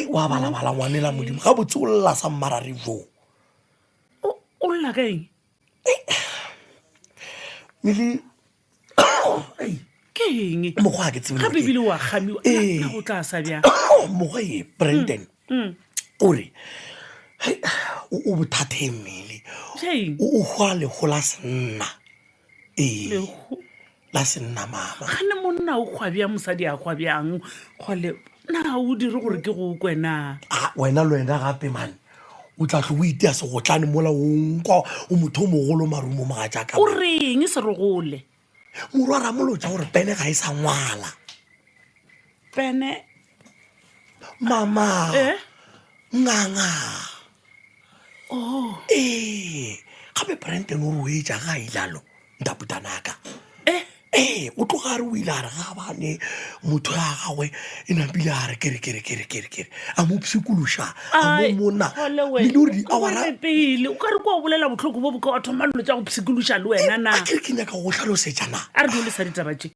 Wa balabala ngwanela modimo gabotse o lla sa mmarare jo. O lla ka eng? Mele Ke eng? Mokgwa ke tsebe. Gape ebile wa kgamiwa. Ee. Na go tla sa bjang? Mokgwa e Brandon. O re hei, o o bothateng mmele. Jeng. O o hwa leho la senna. Ee. Leho. La senna mama. Gane monna o kgwa bjang mosadi a kgwa bjang? Kgole na o dire gore ke go kwe na? A wena le wena gape man. O tla tlo o itea segotlane mola o nkwa o motho o mogolo marumo mogatšaka. O reng serogole? Morwa Ramolotša gore pene ga e sa ngwala. Pene? Mama. Eh? Nganga. Oh. Ee, gape Brandon o re o etša ga a ilalo ntaputanaka. Eh? Ee, o tloga a re o ile a re ga bane motho ya gagwe e napile a re kere kere kere kere kere a mo pshikološa a mo mona le gore diawara pele o ka re kwa o bolela botlhoko bo bo ka wa thoma dilo tša go pshikološa le wena na a kere ke nyaka go tlhalosetša na a re di o lesa ditaba tše.